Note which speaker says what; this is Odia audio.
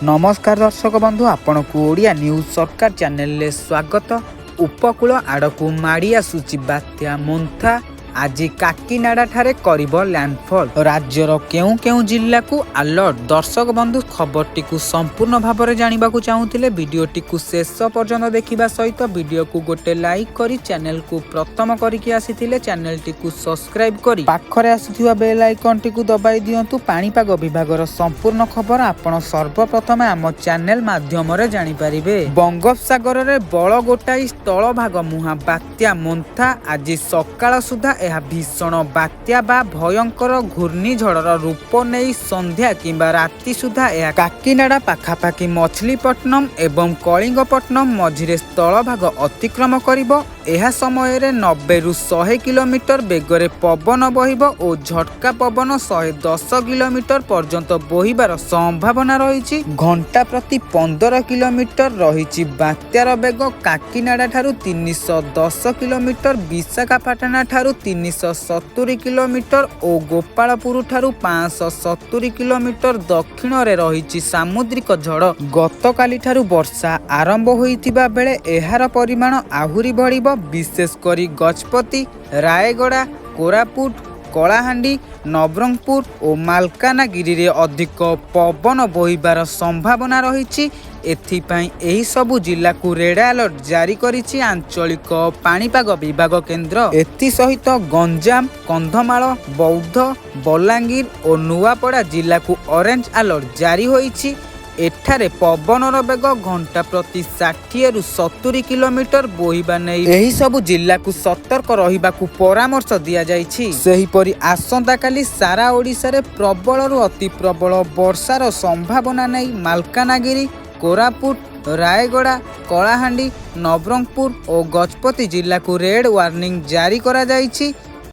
Speaker 1: ନମସ୍କାର ଦର୍ଶକ ବନ୍ଧୁ, ଆପଣଙ୍କୁ ଓଡ଼ିଆ ନ୍ୟୁଜ୍ ସରକାର ଚ୍ୟାନେଲରେ ସ୍ୱାଗତ। ଉପକୂଳ ଆଡ଼କୁ ମାଡ଼ି ଆସୁଛି ବାତ୍ୟା ମୋନ୍ଥା। ଆଜି କାକିନାଡ଼ାଠାରେ କରିବ ଲ୍ୟାଣ୍ଡଫଲ୍। ରାଜ୍ୟର କେଉଁ କେଉଁ ଜିଲ୍ଲାକୁ ଆଲର୍ଟ? ଦର୍ଶକ ବନ୍ଧୁ, ଖବରଟିକୁ ସମ୍ପୂର୍ଣ୍ଣ ଭାବରେ ଜାଣିବାକୁ ଚାହୁଁଥିଲେ ଭିଡ଼ିଓଟିକୁ ଶେଷ ପର୍ଯ୍ୟନ୍ତ ଦେଖିବା ସହିତ ଭିଡ଼ିଓକୁ ଗୋଟେ ଲାଇକ୍ କରି, ଚ୍ୟାନେଲକୁ ପ୍ରଥମ କରିକି ଆସିଥିଲେ ଚ୍ୟାନେଲଟିକୁ ସବସ୍କ୍ରାଇବ୍ କରି ପାଖରେ ଆସୁଥିବା ବେଲ୍ ଆଇକନ୍ଟିକୁ ଦବାଇ ଦିଅନ୍ତୁ। ପାଣିପାଗ ବିଭାଗର ସମ୍ପୂର୍ଣ୍ଣ ଖବର ଆପଣ ସର୍ବପ୍ରଥମେ ଆମ ଚ୍ୟାନେଲ ମାଧ୍ୟମରେ ଜାଣିପାରିବେ। ବଙ୍ଗୋପସାଗରରେ ବଳ ଗୋଟାଇ ସ୍ଥଳଭାଗ ମୁହାଁ ବାତ୍ୟା ମୋନ୍ଥା। ଆଜି ସକାଳ ସୁଦ୍ଧା ଏହା ଭୀଷଣ ବାତ୍ୟା ବା ଭୟଙ୍କର ଘୂର୍ଣ୍ଣିଝଡ଼ର ରୂପ ନେଇ ସନ୍ଧ୍ୟା କିମ୍ବା ରାତି ସୁଦ୍ଧା ଏହା କାକିନାଡ଼ା ପାଖାପାଖି ମଛଲିପଟ୍ଟନମ ଏବଂ କଳିଙ୍ଗପଟ୍ଟନମ ମଝିରେ ସ୍ଥଳଭାଗ ଅତିକ୍ରମ କରିବ। ଏହା ସମୟରେ 90ରୁ 100 କିଲୋମିଟର ବେଗରେ ପବନ ବହିବ ଓ ଝଟକା ପବନ 110 କିଲୋମିଟର ପର୍ଯ୍ୟନ୍ତ ବୋହିବାର ସମ୍ଭାବନା ରହିଛି। ଘଣ୍ଟା ପ୍ରତି 15 କିଲୋମିଟର ରହିଛି ବାତ୍ୟାର ବେଗ। କାକିନାଡ଼ା ଠାରୁ 310 କିଲୋମିଟର, ବିଶାଖାପାଟଣା ଠାରୁ 370 କିଲୋମିଟର ଓ ଗୋପାଳପୁର ଠାରୁ 570 କିଲୋମିଟର ଦକ୍ଷିଣରେ ରହିଛି ସାମୁଦ୍ରିକ ଝଡ଼। ଗତକାଲିଠାରୁ ବର୍ଷା ଆରମ୍ଭ ହୋଇଥିବା ବେଳେ ଏହାର ପରିମାଣ ଆହୁରି ବଢ଼ିବ। ବିଶେଷ କରି ଗଜପତି, ରାୟଗଡ଼ା, କୋରାପୁଟ, କଳାହାଣ୍ଡି, ନବରଙ୍ଗପୁର ଓ ମାଲକାନଗିରିରେ ଅଧିକ ପବନ ବୋହିବାର ସମ୍ଭାବନା ରହିଛି। ଏଥିପାଇଁ ଏହିସବୁ ଜିଲ୍ଲାକୁ ରେଡ୍ ଆଲର୍ଟ ଜାରି କରିଛି ଆଞ୍ଚଳିକ ପାଣିପାଗ ବିଭାଗ କେନ୍ଦ୍ର। ଏଥିସହିତ ଗଞ୍ଜାମ, କନ୍ଧମାଳ, ବୌଦ୍ଧ, ବଲାଙ୍ଗୀର ଓ ନୂଆପଡ଼ା ଜିଲ୍ଲାକୁ ଅରେଞ୍ଜ ଆଲର୍ଟ ଜାରି ହୋଇଛି। ଏଠାରେ ପବନର ବେଗ ଘଣ୍ଟା ପ୍ରତି 60ରୁ 70 କିଲୋମିଟର ବୋହିବା ନେଇ ଏହିସବୁ ଜିଲ୍ଲାକୁ ସତର୍କ ରହିବାକୁ ପରାମର୍ଶ ଦିଆଯାଇଛି। ସେହିପରି ଆସନ୍ତାକାଲି ସାରା ଓଡ଼ିଶାରେ ପ୍ରବଳରୁ ଅତି ପ୍ରବଳ ବର୍ଷାର ସମ୍ଭାବନା ନେଇ ମାଲକାନଗିରି, କୋରାପୁଟ, ରାୟଗଡ଼ା, କଳାହାଣ୍ଡି, ନବରଙ୍ଗପୁର ଓ ଗଜପତି ଜିଲ୍ଲାକୁ ରେଡ୍ ୱାର୍ଣ୍ଣିଂ ଜାରି କରାଯାଇଛି।